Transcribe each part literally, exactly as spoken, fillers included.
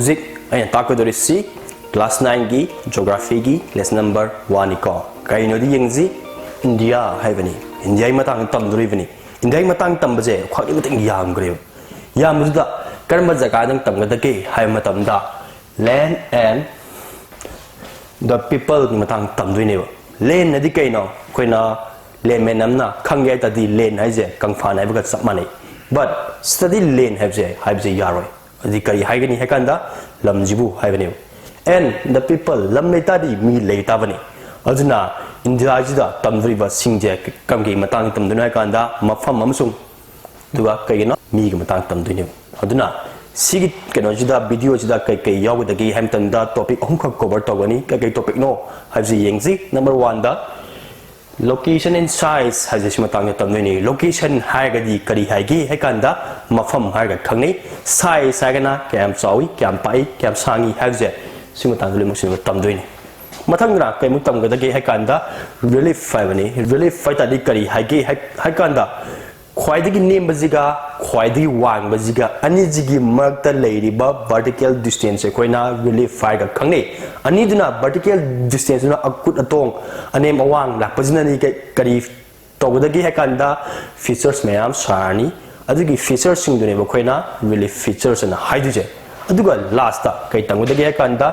ꯍꯧꯖꯤꯛ ꯑꯩꯅ ꯇꯥꯛꯀꯗꯧꯔꯤꯁꯤ class nine ꯒꯤ geography ꯒꯤ lesson number one ꯅꯤꯀꯣ꯫ ꯀꯩꯅꯣꯗꯤ ꯌꯦꯡꯁꯤ, ꯏꯟꯗꯤꯌꯥ ꯍꯥꯏꯕꯅꯤ꯫ ꯏꯟꯗꯤꯌꯥꯒꯤ ꯃꯇꯥꯡꯗ ꯇꯝꯗꯣꯔꯤꯕꯅꯤ꯫ ꯏꯟꯗꯤꯌꯥꯒꯤ ꯃꯇꯥꯡ ꯇꯝꯕꯁꯦ ꯈ꯭ꯋꯥꯏꯗꯒꯤ ꯃꯇꯤꯛ ꯌꯥꯝꯈ꯭ꯔꯦꯕ꯫ ꯌꯥꯝꯕꯗꯨꯗ ꯀꯔꯝꯕ ꯖꯒꯥꯗ ꯇꯝꯒꯗꯒꯦ ꯍꯥꯏꯕ ꯃꯇꯝꯗ, land and the people ꯒꯤ ꯃꯇꯥꯡ ꯇꯝꯗꯣꯏꯅꯦꯕ꯫ Land ꯅꯗꯤ ꯀꯩꯅꯣ? ꯑꯩꯈꯣꯏꯅ ꯂꯦꯟꯃꯦꯟ ꯑꯃꯅ ꯈꯪꯒꯦ ꯍꯥꯏ ꯇꯥꯔꯗꯤ, land ꯍꯥꯏꯁꯦ ꯀꯪꯐꯥꯟ ꯍꯥꯏꯕꯒ ꯆꯞ ꯃꯥꯟꯅꯩ꯫ But ꯁꯤꯗꯗꯤ land ꯍꯥꯏꯕꯁꯦ, ꯍꯥꯏꯕꯁꯦ ꯌꯥꯔꯣꯏ꯫ ꯑꯗꯨꯗꯤ ꯀꯔꯤ ꯍꯥꯏꯒꯅꯤ ꯍꯥꯏ ꯀꯥꯟꯗ, ꯂꯝꯁꯤꯕꯨ ꯍꯥꯏꯕꯅꯦꯕ꯫ And the people, ꯂꯝ ꯂꯩ ꯇꯥꯔꯗꯤ ꯃꯤ ꯂꯩ ꯇꯥꯕꯅꯤ꯫ ꯑꯗꯨꯅ ꯏꯟꯗꯤꯌꯥꯁꯤꯗ ꯇꯝꯗꯣꯔꯤꯕꯁꯤꯡꯁꯦ ꯀꯝꯒꯤ ꯃꯇꯥꯡꯗ ꯇꯝꯗꯣꯏꯅꯣ ꯍꯥꯏ ꯀꯥꯟꯗ, ꯃꯐꯝ ꯑꯃꯁꯨꯡ, ꯑꯗꯨꯒ ꯀꯩꯒꯤꯅꯣ, ꯃꯤꯒꯤ ꯃꯇꯥꯡꯗ ꯇꯝꯗꯣꯏꯅꯦꯕ꯫ ꯑꯗꯨꯅ ꯁꯤꯒꯤ ꯀꯩꯅꯣꯁꯤꯗ, video ꯁꯤꯗ ꯀꯩ ꯀꯩ ꯌꯥꯎꯒꯗꯒꯦ ꯍꯥꯏꯕ ꯃꯇꯝꯗ, topic ꯑꯍꯨꯝꯈꯛ cover ꯇꯧꯒꯅꯤ꯫ ꯀꯩ ꯀꯩ topic ꯅꯣ ꯍꯥꯏꯕꯁꯤ ꯌꯦꯡꯁꯤ꯫ Number one the location and size ꯍꯥꯏꯁꯦ ꯁꯤ ꯃꯇꯥꯡꯗ ꯇꯝꯗꯣꯏꯅꯤ꯫ Location ꯍꯥꯏꯔꯒꯗꯤ ꯀꯔꯤ ꯍꯥꯏꯒꯦ ꯍꯥꯏ ꯀꯥꯟꯗ, ꯃꯐꯝ ꯍꯥꯏꯔꯒ ꯈꯪꯅꯩ꯫ Size ꯍꯥꯏꯔꯒꯅ ꯀꯌꯥꯝ ꯆꯥꯎꯏ, ꯀꯌꯥꯝ ꯄꯥꯛꯏ, ꯀꯌꯥꯝ ꯁꯥꯡꯉꯤ ꯍꯥꯏꯕꯁꯦ, ꯁꯤ ꯃꯇꯥꯡꯗ ꯂꯣꯏꯅꯃꯛꯁꯤꯡꯗꯣ ꯇꯝꯗꯣꯏꯅꯤ꯫ ꯃꯊꯪꯗꯅ ꯀꯩꯃꯨꯛ ꯇꯝꯒꯗꯒꯦ ꯍꯥꯏ ꯀꯥꯟꯗ, relief ꯍꯥꯏꯕꯅꯤ꯫ Relief ꯍꯥꯏ ꯇꯥꯔꯗꯤ ꯀꯔꯤ ꯍꯥꯏꯒꯦ ꯍꯥꯏ, ꯍꯥꯏ ꯀꯥꯟꯗ, ꯈ꯭ꯋꯥꯏꯗꯒꯤ ꯅꯦꯝꯕꯁꯤꯒ ꯈ꯭ꯋꯥꯏꯗꯒꯤ ꯋꯥꯡꯕꯁꯤꯒ ꯑꯅꯤꯁꯤꯒꯤ ꯃꯔꯛꯇ ꯂꯩꯔꯤꯕ vertical distance ꯑꯩꯈꯣꯏꯅ relief ꯍꯥꯏꯔꯒ ꯈꯪꯅꯩ꯫ ꯑꯅꯤꯗꯨꯅ, vertical distance ꯗꯨꯅ ꯑꯀꯨꯠ ꯑꯇꯣꯡ, ꯑꯅꯦꯝ ꯑꯋꯥꯡ ꯂꯥꯛꯄꯁꯤꯅꯅꯤ ꯀꯩ-, ꯀꯔꯤ ꯇꯧꯒꯗꯒꯦ ꯍꯥꯏ ꯀꯥꯟꯗ, features ꯃꯌꯥꯝ ꯁꯥꯔꯅꯤ꯫ ꯑꯗꯨꯒꯤ features ꯁꯤꯡꯗꯨꯅꯦꯕ ꯑꯩꯈꯣꯏꯅ relief features ꯑꯅ ꯍꯥꯏꯗꯣꯏꯁꯦ꯫ ꯑꯗꯨꯒ last ꯀꯩ ꯇꯝꯒꯗꯒꯦ ꯍꯥꯏ ꯀꯥꯟꯗ,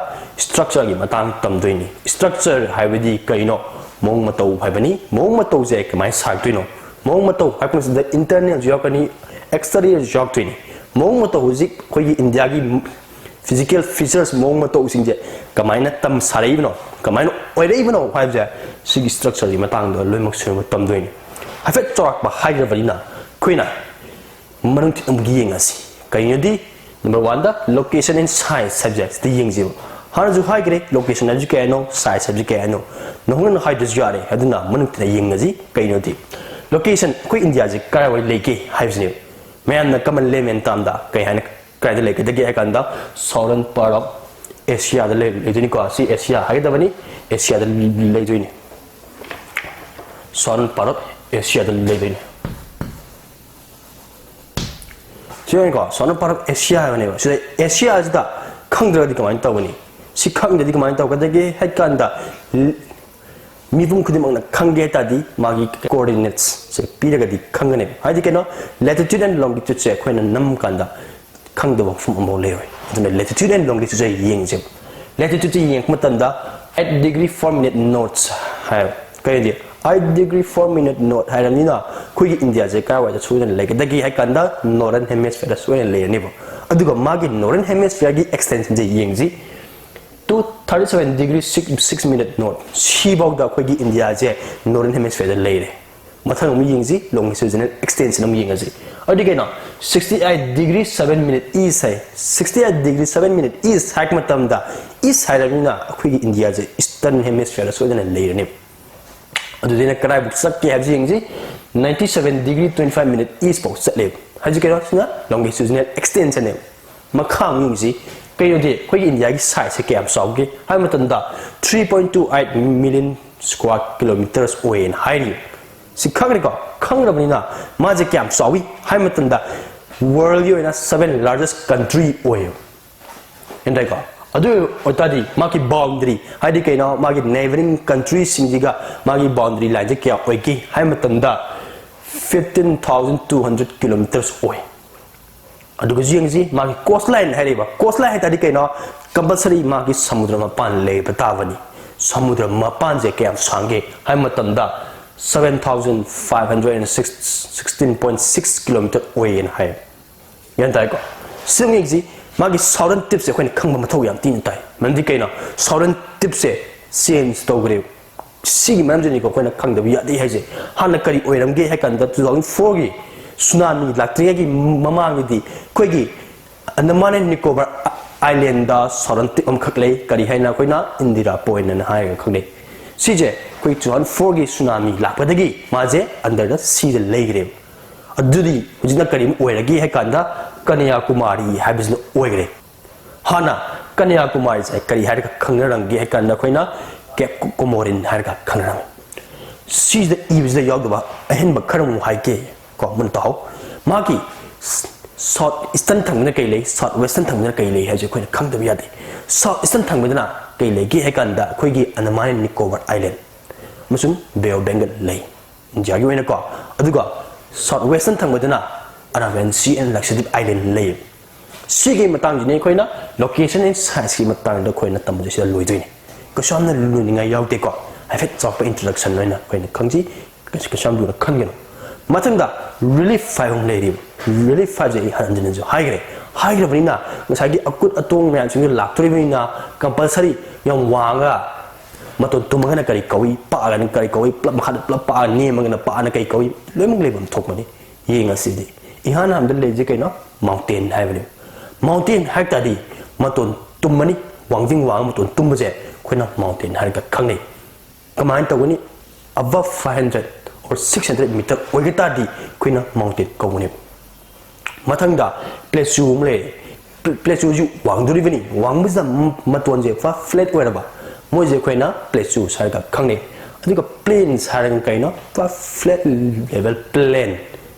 structure ꯒꯤ ꯃꯇꯥꯡ ꯇꯝꯗꯣꯏꯅꯤ꯫ Structure ꯍꯥꯏꯕꯗꯤ ꯀꯩꯅꯣ? ꯃꯑꯣꯡ ꯃꯇꯧ ꯍꯥꯏꯕꯅꯤ꯫ ꯃꯑꯣꯡ ꯃꯇꯧꯁꯦ ꯀꯃꯥꯏꯅ ꯁꯥꯔꯛꯇꯣꯏꯅꯣ? ꯃꯑꯣꯡ ꯃꯇꯧ ꯍꯥꯏꯔꯛꯄꯁꯤꯗ internal ꯁꯨ ꯌꯥꯎꯔꯛꯀꯅꯤ, exterior ꯁꯨ ꯌꯥꯎꯔꯛꯇꯣꯏꯅꯤ꯫ ꯃꯑꯣꯡ ꯃꯇꯧ ꯍꯧꯖꯤꯛ ꯑꯩꯈꯣꯏꯒꯤ ꯏꯟꯗꯤꯌꯥꯒꯤ physical features, ꯃꯑꯣꯡ ꯃꯇꯧꯁꯤꯡꯁꯦ ꯀꯃꯥꯏꯅ ꯇꯝ ꯁꯥꯔꯛꯏꯕꯅꯣ, ꯀꯃꯥꯏꯅ ꯑꯣꯏꯔꯛꯏꯕꯅꯣ ꯍꯥꯏꯕꯁꯦ, ꯁꯤꯒꯤ structure ꯒꯤ ꯃꯇꯥꯡꯗ ꯂꯣꯏꯅꯃꯛ ꯁꯨꯅꯕ ꯇꯝꯗꯣꯏꯅꯤ꯫ ꯍꯥꯏꯐꯦꯠ ꯆꯥꯎꯔꯥꯛꯄ ꯍꯥꯏꯈ꯭ꯔꯕꯅꯤꯅ, ꯑꯩꯈꯣꯏꯅ ꯃꯅꯨꯡ ꯊꯤꯟ ꯑꯃꯨꯛ ꯌꯦꯡꯉꯁꯤ꯫ ꯀꯩꯅꯣꯗꯤ, number one the location and size ꯍꯥꯏꯕꯁꯦ ꯁꯤꯗ ꯌꯦꯡꯁꯦꯕ꯫ ꯍꯥꯟꯅꯁꯨ ꯍꯥꯏꯈ꯭ꯔꯦ, location ꯍꯥꯏꯕꯁꯤ ꯀꯌꯥꯅꯣ, size ꯍꯥꯏꯕꯁꯤ ꯀꯌꯥꯅꯣ, ꯅꯧꯍꯧꯅꯅ ꯍꯥꯏꯗ꯭ꯔꯁꯨ ꯌꯥꯔꯦ꯫ ꯑꯗꯨꯅ ꯃꯅꯨꯡ ꯊꯤꯟꯅ ꯌꯦꯡꯉꯁꯤ꯫ ꯀꯩꯅꯣꯗꯤ, location, ꯑꯩꯈꯣꯏ ꯏꯟꯗꯤꯌꯥꯁꯦ ꯀꯗꯥꯏꯋꯥꯏ ꯂꯩꯒꯦ ꯍꯥꯏꯕꯁꯤꯅꯦꯕ꯫ ꯃꯌꯥꯝꯅ common layman term ꯗ ꯀꯩ ꯍꯥꯏꯅ, ꯀꯗꯥꯏꯗ ꯂꯩꯒꯗꯒꯦ ꯍꯥꯏ ꯀꯥꯟꯗ, southern part of Asia ꯗ ꯂꯩ-, ꯂꯩꯗꯣꯏꯅꯤꯀꯣ꯫ ꯁꯤ Asia ꯍꯥꯏꯒꯗꯕꯅꯤ, Asia ꯗ ꯂꯩꯗꯣꯏꯅꯤ꯫ Southern part of Asia ꯗ ꯂꯩꯗꯣꯏꯅꯤ꯫ ꯁꯤ ꯌꯦꯡꯉꯤꯀꯣ, southern part of Asia ꯍꯥꯏꯕꯅꯦꯕ꯫ ꯁꯤꯗ Asia ꯁꯤꯗ ꯈꯪꯗ꯭ꯔꯒꯗꯤ ꯀꯃꯥꯏꯅ ꯇꯧꯒꯅꯤ? ꯁꯤ ꯈꯪꯗ꯭ꯔꯗꯤ ꯀꯃꯥꯏꯅ ꯇꯧꯒꯗꯒꯦ ꯍꯥꯏ ꯀꯥꯟꯗ, ꯃꯤꯄꯨꯝ ꯈꯨꯗꯤꯡꯃꯛꯅ ꯈꯪꯒꯦ ꯍꯥꯏ ꯇꯥꯔꯗꯤ ꯃꯥꯒꯤ coordinates ꯁꯦ ꯄꯤꯔꯒꯗꯤ ꯈꯪꯒꯅꯦꯕ꯫ ꯍꯥꯏꯗꯤ ꯀꯩꯅꯣ, latitude and longitude ꯁꯦ ꯑꯩꯈꯣꯏꯅ ꯅꯝ ꯀꯥꯟꯗ ꯈꯪꯗꯕ ꯃꯐꯝ ꯑꯃꯐꯥꯎ ꯂꯩꯔꯣꯏ꯫ ꯑꯗꯨꯅ latitude and longitude say ꯌꯦꯡꯁꯦꯕ꯫ Latitude ꯁꯦ ꯌꯦꯡꯉꯛꯄ ꯃꯇꯝꯗ eight degree four minute north ꯍꯥꯏ꯫ ꯀꯩꯗꯤ eight degree four minute north ꯍꯥꯏꯔꯕꯅꯤꯅ ꯑꯩꯈꯣꯏꯒꯤ ꯏꯟꯗꯤꯌꯥꯁꯦ ꯀꯥꯏꯋꯥꯏꯗ ꯁꯣꯏꯗꯅ ꯂꯩꯒꯗꯒꯦ ꯍꯥꯏ ꯀꯥꯟꯗ northern hemisphere ꯁꯣꯏꯗꯅ ꯂꯩꯔꯅꯦꯕ꯫ ꯑꯗꯨꯒ ꯃꯥꯒꯤ northern hemisphere ꯒꯤ extension ꯁꯦ ꯌꯦꯡꯁꯤ꯫ Two thirty seven degree six minute north, ꯁꯤꯐꯥꯎꯗ ꯑꯩꯈꯣꯏꯒꯤ ꯏꯟꯗꯤꯌꯥꯁꯦ northern hemisphere ꯗ ꯂꯩꯔꯦ꯫ ꯃꯊꯪ ꯑꯃꯨꯛ ꯌꯦꯡꯁꯤ, longitudinal extension ꯑꯃꯨꯛ ꯌꯦꯡꯉꯁꯤ꯫ ꯑꯗꯨꯗꯤ ꯀꯩꯅꯣ, sixty eight degree seven minute east ꯍꯥꯏ꯫ Sixty eight degree seven minute east ꯍꯥꯏꯔꯛꯄ ꯃꯇꯝꯗ, east ꯍꯥꯏꯔꯕꯅꯤꯅ ꯑꯩꯈꯣꯏꯒꯤ ꯏꯟꯗꯤꯌꯥꯁꯦ eastern hemisphere ꯗ ꯁꯣꯏꯗꯅ ꯂꯩꯔꯅꯦꯕ꯫ ꯑꯗꯨꯗꯤ ꯑꯩꯅ ꯀꯗꯥꯏꯐꯥꯎ ꯆꯠꯀꯦ ꯍꯥꯏꯕꯁꯤ ꯌꯦꯡꯁꯤ꯫ Ninety seven degree twenty five minute east ꯐꯥꯎ ꯆꯠꯂꯦꯕ꯫ ꯍꯧꯖꯤꯛ ꯀꯩꯅꯣ, ꯁꯤꯅ longitudinal extension ꯅꯦꯕ꯫ ꯃꯈꯥ ꯑꯃꯨꯛ ꯌꯦꯡꯁꯤ꯫ ꯀꯩꯅꯣꯗꯤ ꯑꯩꯈꯣꯏꯒꯤ ꯏꯟꯗꯤꯌꯥꯒꯤ size ꯁꯦ ꯀꯌꯥꯝ ꯆꯥꯎꯒꯦ ꯍꯥꯏꯕ ꯃꯇꯝꯗ, three point two eight million square kilometers ꯑꯣꯏꯌꯦꯅ ꯍꯥꯏꯔꯤ꯫ ꯁꯤ ꯈꯪꯈ꯭ꯔꯦꯀꯣ? ꯈꯪꯈ꯭ꯔꯕꯅꯤꯅ ꯃꯥꯁꯦ ꯀꯌꯥꯝ ꯆꯥꯎꯏ ꯍꯥꯏꯕ ꯃꯇꯝꯗ, world ꯒꯤ ꯑꯣꯏꯅ seven largest country ꯑꯣꯏꯌꯦꯕ꯫ ꯒ꯭ꯌꯥꯟ ꯇꯥꯏꯀꯣ? ꯑꯗꯨ ꯑꯣꯏꯇꯥꯔꯗꯤ ꯃꯥꯒꯤ boundary, ꯍꯥꯏꯗꯤ ꯀꯩꯅꯣ, ꯃꯥꯒꯤ neighbouring country ꯁꯤꯡꯁꯤꯒ ꯃꯥꯒꯤ boundary line ꯁꯦ ꯀꯌꯥ ꯑꯣꯏꯒꯦ ꯍꯥꯏꯕ ꯃꯇꯝꯗ, fifteen thousand two hundred kilometers ꯑꯣꯏ꯫ ꯑꯗꯨꯒ ꯌꯦꯡꯁꯤ, ꯃꯥꯒꯤ coastline ꯍꯥꯏꯔꯤꯕ, coastline ꯍꯥꯏ ꯇꯥꯔꯗꯤ ꯀꯩꯅꯣ, compulsory ꯃꯥꯒꯤ ꯁꯃꯨꯗ꯭ꯔ ꯃꯄꯥꯟ ꯂꯩꯕ ꯇꯥꯕꯅꯤ꯫ ꯁꯃꯨꯗ꯭ꯔ ꯃꯄꯥꯟꯁꯦ ꯀꯌꯥꯝ ꯁꯥꯡꯒꯦ ꯍꯥꯏꯕ ꯃꯇꯝꯗ, seven thousand five hundred and sixteen point six kilometer ꯑꯣꯏꯌꯦꯅ ꯍꯥꯏ꯫ ꯒ꯭ꯌꯥꯟ ꯇꯥꯏꯀꯣ? ꯁꯤ ꯑꯃꯨꯛ ꯌꯦꯡꯁꯤ, ꯃꯥꯒꯤ southern tip ꯁꯦ ꯑꯩꯈꯣꯏꯅ ꯈꯪꯕ ꯃꯊꯧ ꯌꯥꯝ ꯊꯤꯅ ꯇꯥꯏ꯫ ꯃꯔꯝꯗꯤ ꯀꯩꯅꯣ? Southern tip ꯁꯦ change ꯇꯧꯈ꯭ꯔꯦꯕ꯫ ꯁꯤꯒꯤ ꯃꯔꯝꯁꯤꯅꯤꯀꯣ ꯑꯩꯈꯣꯏꯅ ꯈꯪꯗꯕ ꯌꯥꯗꯦ ꯍꯥꯏꯁꯦ꯫ ꯍꯥꯟꯅ ꯀꯔꯤ ꯑꯣꯏꯔꯝꯒꯦ ꯍꯥꯏ ꯀꯥꯟꯗ, two thousand four ꯒꯤ tsunami ꯂꯥꯛꯇ꯭ꯔꯤꯉꯩꯒꯤ ꯃꯃꯥꯡꯒꯤꯗꯤ ꯑꯩꯈꯣꯏꯒꯤ Andaman and Nicobar Island the southern tip ꯑꯃꯈꯛ ꯂꯩ, ꯀꯔꯤ ꯍꯥꯏꯅ? ꯑꯩꯈꯣꯏꯅ Indira Point ꯑꯅ ꯍꯥꯏꯔꯒ ꯈꯪꯅꯩ꯫ ꯁꯤꯁꯦ ꯑꯩꯈꯣꯏ two thousand four ꯒꯤ tsunami ꯂꯥꯛꯄꯗꯒꯤ ꯃꯥꯁꯦ under the sea ꯗ ꯂꯩꯈ꯭ꯔꯦꯕ꯫ ꯑꯗꯨꯗꯤ ꯍꯧꯖꯤꯛꯅ ꯀꯔꯤ ꯑꯣꯏꯔꯒꯦ ꯍꯥꯏ ꯀꯥꯟꯗ, ꯀꯟꯌꯥꯀꯨꯃꯥꯔꯤ ꯍꯥꯏꯕꯁꯤꯅ ꯑꯣꯏꯈ꯭ꯔꯦ꯫ ꯍꯥꯟꯅ ꯀꯟꯌꯥꯀꯨꯃꯥꯔꯤꯁꯦ ꯀꯔꯤ ꯍꯥꯏꯔꯒ ꯈꯪꯅꯔꯝꯒꯦ ꯍꯥꯏ ꯀꯥꯟꯗ, ꯑꯩꯈꯣꯏꯅ Cape Comorin ꯍꯥꯏꯔꯒ ꯈꯪꯅꯔꯝꯃꯤ꯫ ꯁꯤꯁꯤꯗ ꯏꯕꯁꯤꯗ ꯌꯥꯎꯗꯕ ꯑꯍꯦꯟꯕ ꯈꯔ ꯑꯃꯨꯛ ꯍꯥꯏꯒꯦ ꯀꯣ, ꯃꯨꯟꯅ ꯇꯥꯍꯧ꯫ ꯃꯥꯒꯤ South Eastern ꯊꯪꯕꯗ ꯀꯩ ꯂꯩ, South Western ꯊꯪꯕꯗ ꯀꯩ ꯂꯩ ꯍꯥꯏꯕꯁꯦ ꯑꯩꯈꯣꯏꯅ ꯈꯪꯗꯕ ꯌꯥꯗꯦ꯫ South Eastern ꯊꯪꯕꯗꯅ ꯀꯩ ꯂꯩꯒꯦ ꯍꯥꯏ ꯀꯥꯟꯗ ꯑꯩꯈꯣꯏꯒꯤ Andaman and Nicobar Island ꯑꯃꯁꯨꯡ Bay of Bengal ꯂꯩ, ꯏꯟꯗꯤꯌꯥꯒꯤ ꯑꯣꯏꯅꯀꯣ꯫ ꯑꯗꯨꯒ South Western ꯊꯪꯕꯗꯅ Arabian Sea and Lakshadweep Island ꯂꯩ꯫ ꯁꯤꯒꯤ ꯃꯇꯥꯡꯁꯤꯅꯤ ꯑꯩꯈꯣꯏꯅ location and sizeꯀꯤ ꯃꯇꯥꯡꯗ ꯑꯩꯈꯣꯏꯅ ꯇꯝꯕꯁꯦ ꯁꯤꯗ ꯂꯣꯏꯗꯣꯏꯅꯤ꯫ ꯀꯩꯁꯨ ꯌꯥꯝꯅ ꯂꯨꯅꯤꯡꯉꯥꯏ ꯌꯥꯎꯗꯦꯀꯣ, ꯍꯥꯏꯐꯦꯠ ꯆꯥꯎꯔꯥꯛꯄ introduction ꯑꯣꯏꯅ ꯑꯩꯈꯣꯏꯅ ꯈꯪꯖꯩ꯫ ꯀꯩꯁꯨ ꯀꯩꯁꯨ ꯌꯥꯝ ꯂꯨꯅ ꯈꯟꯒꯅꯨ꯫ ꯃꯊꯪꯗ relief ꯍꯥꯏꯕ ꯑꯃ ꯂꯩꯔꯤꯕ꯫ Relief ꯍꯥꯏꯕꯁꯦ ꯑꯩ ꯍꯟꯖꯤꯟ ꯍꯟꯖꯤꯟ ꯍꯥꯏꯈ꯭ꯔꯦ꯫ ꯍꯥꯏꯈ꯭ꯔꯕꯅꯤꯅ ꯉꯁꯥꯏꯒꯤ ꯑꯀꯨꯠ ꯑꯇꯣꯡ ꯃꯌꯥꯝꯁꯤꯡꯗꯣ ꯂꯥꯛꯇꯣꯔꯤꯕꯅꯤꯅ compulsory ꯌꯥꯝ ꯋꯥꯡꯉꯒ ꯃꯇꯣꯟ ꯇꯨꯝꯃꯒꯅ ꯀꯔꯤ ꯀꯧꯏ, ꯄꯥꯛꯑꯒꯅ ꯀꯔꯤ ꯀꯧꯏ, ꯄꯨꯂꯞ ꯃꯈꯥꯗ ꯄꯨꯂꯞ ꯄꯥꯛꯑ ꯅꯦꯝꯃꯒꯅ ꯄꯥꯛꯑꯅ ꯀꯔꯤ ꯀꯧꯏ, ꯂꯣꯏꯅꯃꯛ ꯂꯩꯐꯝ ꯊꯣꯛꯄꯅꯤ꯫ ꯌꯦꯡꯉꯁꯤꯗꯤ ꯏꯍꯥꯟ ꯍꯥꯟꯕꯗ ꯂꯩꯔꯤꯁꯦ ꯀꯩꯅꯣ? Mountain ꯍꯥꯏꯕꯅꯤ꯫ Mountain ꯍꯥꯏ ꯇꯥꯔꯗꯤ ꯃꯇꯣꯟ ꯇꯨꯝꯃꯅꯤ, ꯋꯥꯡꯖꯤꯡ ꯋꯥꯡꯉ ꯃꯇꯣꯟ ꯇꯨꯝꯕꯁꯦ ꯑꯩꯈꯣꯏꯅ mountain ꯍꯥꯏꯔꯒ ꯈꯪꯅꯩ꯫ ꯀꯃꯥꯏꯅ ꯇꯧꯒꯅꯤ? Above five hundred or six hundred meter ꯑꯣꯏꯒ ꯇꯥꯔꯗꯤ ꯑꯩꯈꯣꯏꯅ mountain ꯀꯧꯒꯅꯦꯕ꯫ ꯃꯊꯪꯗ plateau ꯑꯃ ꯂꯩꯔꯦ꯫ Pl- plateauꯁꯨ ꯋꯥꯡꯗꯣꯔꯤꯕꯅꯤ꯫ ꯋꯥꯡꯕꯁꯤꯗ ꯃ- ꯃꯇꯣꯟꯁꯦ ꯄꯨꯔꯥ flat ꯑꯣꯏꯔꯕ, ꯃꯣꯏꯁꯦ ꯑꯩꯈꯣꯏꯅ plateaus ꯍꯥꯏꯔꯒ ꯈꯪꯅꯩ꯫ ꯑꯗꯨꯒ plains ꯍꯥꯏꯔꯒꯅ ꯀꯩꯅꯣ? ꯄꯨꯔꯥ flat level plain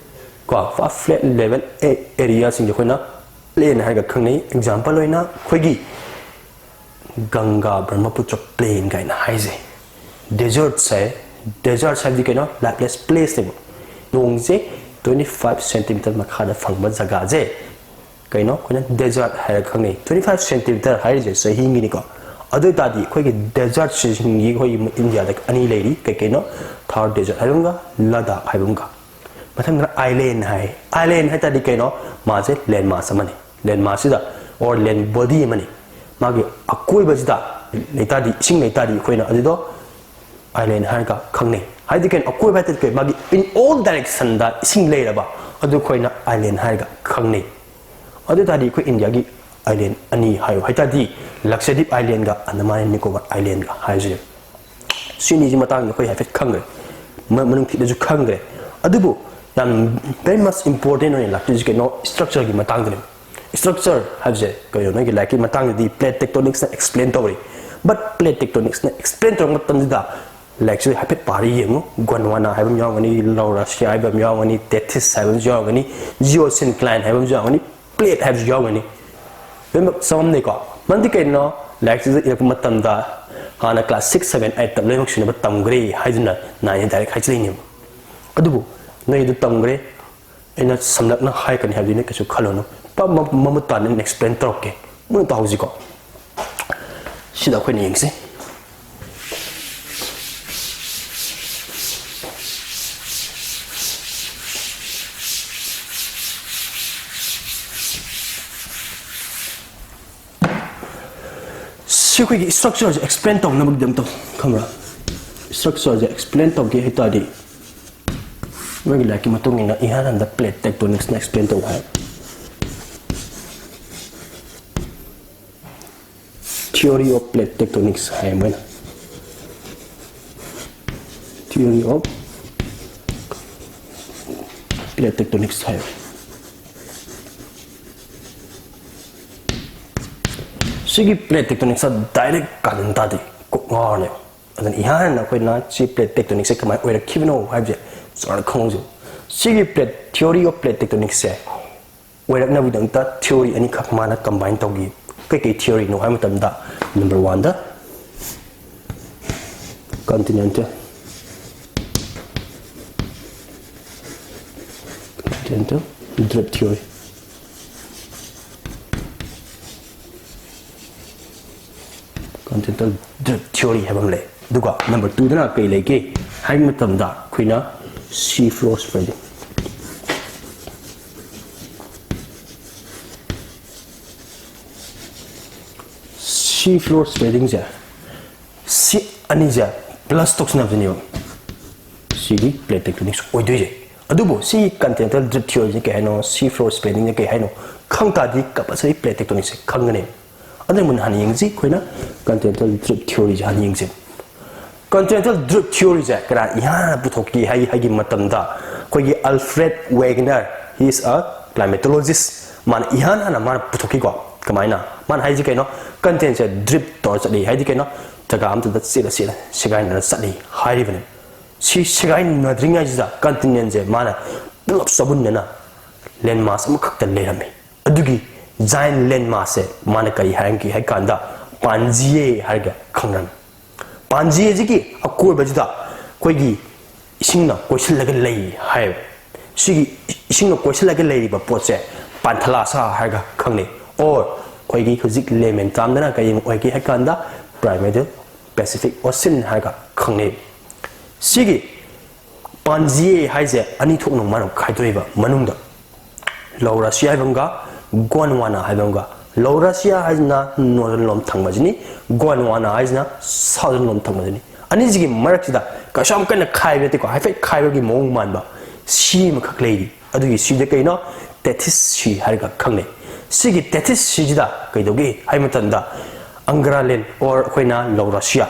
ꯀꯣ, ꯄꯨꯔꯥ flat level areaꯁꯤꯡꯁꯦ ꯑꯩꯈꯣꯏꯅ plain ꯍꯥꯏꯔꯒ ꯈꯪꯅꯩ꯫ Example ꯑꯣꯏꯅ ꯑꯩꯈꯣꯏꯒꯤ ꯒꯪꯒꯥ ꯕ꯭ꯔꯍꯃꯄꯨꯇ꯭ꯔ plain ꯀꯥꯏꯅ ꯍꯥꯏꯖꯩ꯫ Deserts ꯍꯥꯏ, deserts ꯍꯥꯏꯕꯗꯤ ꯀꯩꯅꯣ? Lifeless placeꯅꯦꯕ꯫ ꯅꯣꯡꯁꯦ twenty five centimeter ꯃꯈꯥꯗ ꯐꯪꯕ ꯖꯒꯥꯁꯦ ꯀꯩꯅꯣ? ꯑꯩꯈꯣꯏꯅ desert ꯍꯥꯏꯔꯒ ꯈꯪꯅꯩ꯫ Twenty five centimeter ꯍꯥꯏꯔꯤꯁꯦ ꯆꯍꯤꯒꯤꯅꯤꯀꯣ꯫ ꯑꯗꯨ ꯑꯣꯏ ꯇꯥꯔꯗꯤ ꯑꯩꯈꯣꯏꯒꯤ desertꯁꯤꯡꯒꯤ ꯑꯩꯈꯣꯏꯒꯤ ꯏꯟꯗꯤꯌꯥꯗ ꯑꯅꯤ ꯂꯩꯔꯤ꯫ ꯀꯩ ꯀꯩꯅꯣ? Thar Desert ꯍꯥꯏꯕ ꯑꯃꯒ Ladakh ꯍꯥꯏꯕ ꯑꯃꯒ꯫ ꯃꯊꯪꯗꯅ island ꯍꯥꯏ꯫ Island ꯍꯥꯏ ꯇꯥꯔꯗꯤ ꯀꯩꯅꯣ? ꯃꯥꯁꯦ land mass ꯑꯃꯅꯤ꯫ Land mass ꯁꯤꯗ or land body ꯑꯃꯅꯤ꯫ ꯃꯥꯒꯤ ꯑꯀꯣꯏꯕꯁꯤꯗ ꯂꯩꯇꯥꯔꯗꯤ, ꯏꯁꯤꯡ ꯂꯩꯇꯥꯔꯗꯤ ꯑꯩꯈꯣꯏꯅ ꯑꯗꯨꯗꯣ island ꯍꯥꯏꯔꯒ ꯈꯪꯅꯩ꯫ ꯍꯥꯏꯗꯤ ꯀꯩꯅꯣ? ꯑꯀꯣꯏꯕ ꯍꯥꯏ ꯇꯥꯔꯗꯤ ꯀꯩ? ꯃꯥꯒꯤ in all directionꯗ ꯏꯁꯤꯡ ꯂꯩꯔꯕ ꯑꯗꯨ ꯑꯩꯈꯣꯏꯅ island ꯍꯥꯏꯔꯒ ꯈꯪꯅꯩ꯫ ꯑꯗꯨ ꯑꯣꯏ ꯇꯥꯔꯗꯤ ꯑꯩꯈꯣꯏ ꯏꯟꯗꯤꯌꯥꯒꯤ island ꯑꯅꯤ ꯍꯥꯏꯌꯨ ꯍꯥꯏ ꯇꯥꯔꯗꯤ Lakshadweep Islandꯒ Andaman and Nicobar Islandꯒ ꯍꯥꯏꯁꯦ꯫ ꯁꯤꯅꯤꯁꯤ ꯃꯇꯥꯡꯗ ꯑꯩꯈꯣꯏ ꯍꯥꯏꯐꯦꯠ ꯈꯪꯈ꯭ꯔꯦ, ꯃ- ꯃꯅꯨꯡ ꯊꯤꯅꯁꯨ ꯈꯪꯈ꯭ꯔꯦ꯫ ꯑꯗꯨꯕꯨ ꯌꯥꯝ very much important ꯑꯣꯏꯅ ꯂꯥꯛꯇꯣꯏꯁꯤ ꯀꯩꯅꯣ? Structureꯒꯤ ꯃꯇꯥꯡꯗꯅꯦ꯫ Structure ꯍꯥꯏꯕꯁꯦ ꯀꯩꯅꯣ? ꯅꯣꯏꯒꯤ ꯂꯥꯏꯔꯤꯛꯀꯤ ꯃꯇꯥꯡꯗꯗꯤ plate tectonicsꯅ explain ꯇꯧꯔꯤ, but plate tectonicsꯅ explain ꯇꯧꯔꯛꯄ ꯃꯇꯝꯁꯤꯗ ꯂꯥꯏꯔꯤꯛꯁꯤ ꯍꯥꯏꯐꯦꯠ ꯄꯥꯔ ꯌꯦꯡꯉꯨ꯫ ꯒꯣꯟꯋꯥꯅꯥ ꯍꯥꯏꯕ ꯑꯃ ꯌꯥꯎꯔꯝꯒꯅꯤ, ꯂꯧꯔꯥꯁꯤꯌꯥ ꯍꯥꯏꯕ ꯑꯃ ꯌꯥꯎꯔꯝꯒꯅꯤ, ꯇꯦꯊꯤꯁ ꯍꯥꯏꯕ ꯑꯃꯁꯨ ꯌꯥꯎꯔꯝꯒꯅꯤ, ꯖꯤꯑꯣꯁꯤꯟꯀ꯭ꯂꯥꯏꯟ ꯍꯥꯏꯕ ꯑꯃꯁꯨ ꯌꯥꯎꯔꯝꯒꯅꯤ, ꯄ꯭ꯂꯦꯠ ꯍꯥꯏꯕꯁꯨ ꯌꯥꯎꯔꯝꯒꯅꯤ꯫ ꯂꯣꯏꯅꯃꯛ ꯆꯃꯝꯅꯩꯀꯣ꯫ ꯃꯔꯝꯗꯤ ꯀꯩꯅꯣ? ꯂꯥꯏꯔꯤꯛꯁꯤꯗ ꯏꯔꯛꯄ ꯃꯇꯝꯗ ꯍꯥꯟꯅ ꯀ꯭ꯂꯥꯁ ꯁꯤꯛꯁ, ꯁꯚꯦꯟ, ꯑꯩꯠꯇ ꯂꯣꯏꯅꯃꯛ ꯁꯨꯅꯕ ꯇꯝꯈ꯭ꯔꯦ ꯍꯥꯏꯗꯨꯅ ꯅꯥꯏꯟꯗ ꯗꯥꯏꯔꯦꯛ ꯍꯥꯏꯖꯤꯜꯂꯛꯏꯅꯦꯕ꯫ ꯑꯗꯨꯕꯨ ꯅꯣꯏ ꯑꯗꯨ ꯇꯝꯈ꯭ꯔꯦ, ꯑꯩꯅ ꯁꯝꯂꯞꯅ ꯍꯥꯏꯔꯛꯀꯅꯤ ꯍꯥꯏꯕꯗꯨ ꯅꯣꯏ ꯀꯩꯁꯨ ꯈꯜꯂꯨꯅꯨ꯫ ꯄ-, ꯃ-, ꯃꯃꯨꯠ ꯇꯥꯅ ꯑꯩꯅ ꯑꯦꯛꯁꯄ꯭ꯂꯦꯟ ꯇꯧꯔꯛꯀꯦ꯫ ꯃꯨꯟꯅ ꯇꯥꯍꯧꯁꯤꯀꯣ꯫ ꯁꯤꯗ ꯑꯩꯈꯣꯏꯅ ꯌꯦꯡꯁꯤ꯫ ꯁꯤ ꯑꯩꯈꯣꯏꯒꯤ ꯁ꯭ꯇ꯭ꯔꯛꯆꯔꯁꯦ ꯑꯦꯛꯁꯄ꯭ꯂꯦꯟ ꯇꯧꯅꯕꯒꯤꯗꯃꯛꯇ ꯈꯪꯕ꯭ꯔꯥ? ꯁ꯭ꯇ꯭ꯔꯛꯆꯔꯁꯦ ꯑꯦꯛꯁꯄ꯭ꯂꯦꯟ ꯇꯧꯒꯦ ꯍꯥꯏ ꯇꯥꯔꯗꯤ, ꯃꯣꯏꯒꯤ ꯂꯥꯏꯔꯤꯛꯀꯤ ꯃꯇꯨꯡ ꯏꯟꯅ ꯏꯍꯥꯟ ꯍꯥꯟꯕꯗ ꯄ꯭ꯂꯦꯠ ꯇꯦꯛꯇꯣꯅꯤꯛꯁꯅ ꯑꯦꯛꯁꯄ꯭ꯂꯦꯟ ꯇꯧꯕ ꯍꯥꯏ꯫ Theory of plate tectonics ꯍꯥꯏ ꯃꯣꯏꯅ꯫ Theory of plate tectonics ꯍꯥꯏ꯫ ꯁꯤꯒꯤ ꯄ꯭ꯂꯦꯠ ꯇꯦꯛꯇꯣꯅꯤꯛꯁꯇ ꯗꯥꯏꯔꯦꯛ ꯀꯥꯔꯟ ꯇꯥꯗꯦ, ꯀꯣꯛ ꯉꯥꯎꯔꯅꯦꯕ꯫ ꯑꯗꯨꯅ ꯏꯍꯥꯟ ꯍꯥꯟꯅ ꯑꯩꯈꯣꯏꯅ ꯁꯤ ꯄ꯭ꯂꯦꯠ ꯇꯦꯛꯇꯣꯅꯤꯛꯁꯁꯦ ꯀꯃꯥꯏꯅ ꯑꯣꯏꯔꯛꯈꯤꯕꯅꯣ ꯍꯥꯏꯕꯁꯦ ꯆꯥꯎꯔꯥꯛꯅ ꯈꯪꯍꯧꯁꯦ꯫ ꯁꯤꯒꯤ plate, theory of plate tectonicsꯁꯦ ꯑꯣꯏꯔꯛꯅꯕꯒꯤꯗꯃꯛꯇ theory ꯑꯅꯤꯈꯛ ꯃꯥꯅ combine ꯇꯧꯈꯤ꯫ ꯀꯩꯀꯩ theoryꯅꯣ ꯍꯥꯏꯕ ꯃꯇꯝꯗ, number oneꯗ continental, continental drift theory, continental drift theory ꯍꯥꯏꯕ ꯑꯃ ꯂꯩ꯫ ꯑꯗꯨꯒ number twoꯗꯅ ꯀꯩ ꯂꯩꯒꯦ ꯍꯥꯏꯕ ꯃꯇꯝꯗ, ꯑꯩꯈꯣꯏꯅ sea floor spreading, sea floor spreadingꯁꯦ, ꯁꯤ ꯑꯅꯤꯁꯦ plus ꯇꯧꯁꯤꯟꯅꯕꯁꯤꯅꯦꯕ ꯁꯤꯒꯤ ꯄ꯭ꯂꯦꯠ ꯇꯦꯛꯇꯣꯅꯤꯛꯁ ꯑꯣꯏꯗꯣꯏꯁꯦ꯫ ꯑꯗꯨꯕꯨ ꯁꯤꯒꯤ continental drift theoryꯁꯦ ꯀꯩ ꯍꯥꯏꯅꯣ, sea floor spreadingꯁꯦ ꯀꯩ ꯍꯥꯏꯅꯣ ꯈꯪ ꯇꯥꯔꯗꯤ compulsory ꯄ꯭ꯂꯦꯠ ꯇꯦꯛꯇꯣꯅꯤꯛꯁꯁꯦ ꯈꯪꯒꯅꯦꯕ꯫ ꯑꯗꯨꯅ ꯃꯨꯟꯅ ꯍꯥꯟꯅ ꯌꯦꯡꯁꯤ꯫ ꯑꯩꯈꯣꯏꯅ continental drift theoryꯁꯦ ꯍꯥꯟꯅ ꯌꯦꯡꯁꯦ꯫ Continental drift theoryꯁꯦ ꯀꯅꯥ ꯏꯍꯥꯟ ꯍꯥꯟꯅ ꯄꯨꯊꯣꯛꯈꯤ ꯍꯥꯏ, ꯍꯥꯏꯒꯤ ꯃꯇꯝꯗ, ꯑꯩꯈꯣꯏꯒꯤ Alfred Wegener, he is a climatologist, ꯃꯥꯅ ꯏꯍꯥꯟ ꯍꯥꯟꯅ ꯃꯥꯅ ꯄꯨꯊꯣꯛꯈꯤꯀꯣ꯫ ꯀꯃꯥꯏꯅ? ꯃꯥꯅ ꯍꯥꯏꯁꯤ ꯀꯩꯅꯣ? Continentꯁꯦ drift ꯇꯧꯔ ꯆꯠꯂꯤ ꯍꯥꯏꯗꯤ ꯀꯩꯅꯣ? ꯖꯒꯥ ꯑꯃꯠꯇꯗ ꯆꯦꯜꯂ ꯆꯦꯜꯂ ꯁꯦꯒꯥꯏꯅꯔ ꯆꯠꯂꯤ ꯍꯥꯏꯔꯤꯕꯅꯤ꯫ ꯁꯤ ꯁꯦꯒꯥꯏꯅꯗ꯭ꯔꯤꯉꯩꯁꯤꯗ continentꯁꯦ ꯃꯥꯅ ꯄꯨꯂꯞ ꯆꯥꯕꯨꯟꯅꯅ landmass ꯑꯃꯈꯛꯇ ꯂꯩꯔꯝꯃꯤ꯫ ꯑꯗꯨꯒꯤ giant landmassꯁꯦ ꯃꯥꯅ ꯀꯔꯤ ꯍꯥꯏꯔꯝꯒꯦ ꯍꯥꯏ ꯀꯥꯟꯗ Pangaea ꯍꯥꯏꯔꯒ ꯈꯪꯅꯔꯝꯃꯤ꯫ Pangaeaꯁꯤꯒꯤ ꯑꯀꯣꯏꯕꯁꯤꯗ ꯑꯩꯈꯣꯏꯒꯤ ꯏꯁꯤꯡꯅ ꯀꯣꯏꯁꯤꯜꯂꯒ ꯂꯩ ꯍꯥꯏꯌꯦꯕ꯫ ꯁꯤꯒꯤ ꯏꯁꯤꯡꯅ ꯀꯣꯏꯁꯤꯜꯂꯒ ꯂꯩꯔꯤꯕ ꯄꯣꯠꯁꯦ Panthalassa ꯍꯥꯏꯔꯒ ꯈꯪꯅꯩ, or ꯑꯩꯈꯣꯏꯒꯤ ꯍꯧꯖꯤꯛ layman termꯗꯅ ꯀꯔꯤ ꯑꯣꯏꯒꯦ ꯍꯥꯏ ꯀꯥꯟꯗ Primordial Pacific Ocean ꯍꯥꯏꯔꯒ ꯈꯪꯅꯩ꯫ ꯁꯤꯒꯤ Pangaea ꯍꯥꯏꯁꯦ ꯑꯅꯤ ꯊꯣꯛꯅ ꯃꯥꯅ ꯈꯥꯏꯗꯣꯛꯏꯕ ꯃꯅꯨꯡꯗ꯫ Laurasia ꯍꯥꯏꯕ ꯑꯃꯒ Gondwana ꯍꯥꯏꯕ ꯑꯃꯒ꯫ Laurasia ꯍꯥꯏꯁꯤꯅ northern ꯂꯣꯝ ꯊꯪꯕꯁꯤꯅꯤ, Gondwana ꯍꯥꯏꯁꯤꯅ southern ꯂꯣꯝ ꯊꯪꯕꯁꯤꯅꯤ꯫ ꯑꯅꯤꯁꯤꯒꯤ ꯃꯔꯛꯁꯤꯗ ꯀꯩꯁꯨ ꯌꯥꯝ ꯀꯟꯅ ꯈꯥꯏꯕ ꯅꯠꯇꯦꯀꯣ, ꯍꯥꯏꯐꯦꯠ ꯈꯥꯏꯕꯒꯤ ꯃꯑꯣꯡ ꯃꯥꯟꯕ sea ꯑꯃꯈꯛ ꯂꯩꯔꯤ꯫ ꯑꯗꯨꯒꯤ seaꯗ ꯀꯩꯅꯣ? Tethys Sea ꯍꯥꯏꯔꯒ ꯈꯪꯅꯩ꯫ ꯁꯤꯒꯤ Tethys Seaꯁꯤꯗ ꯀꯩꯗꯧꯒꯦ ꯍꯥꯏꯕ ꯃꯇꯝꯗ Angra Land or ꯑꯩꯈꯣꯏꯅ Laurasia,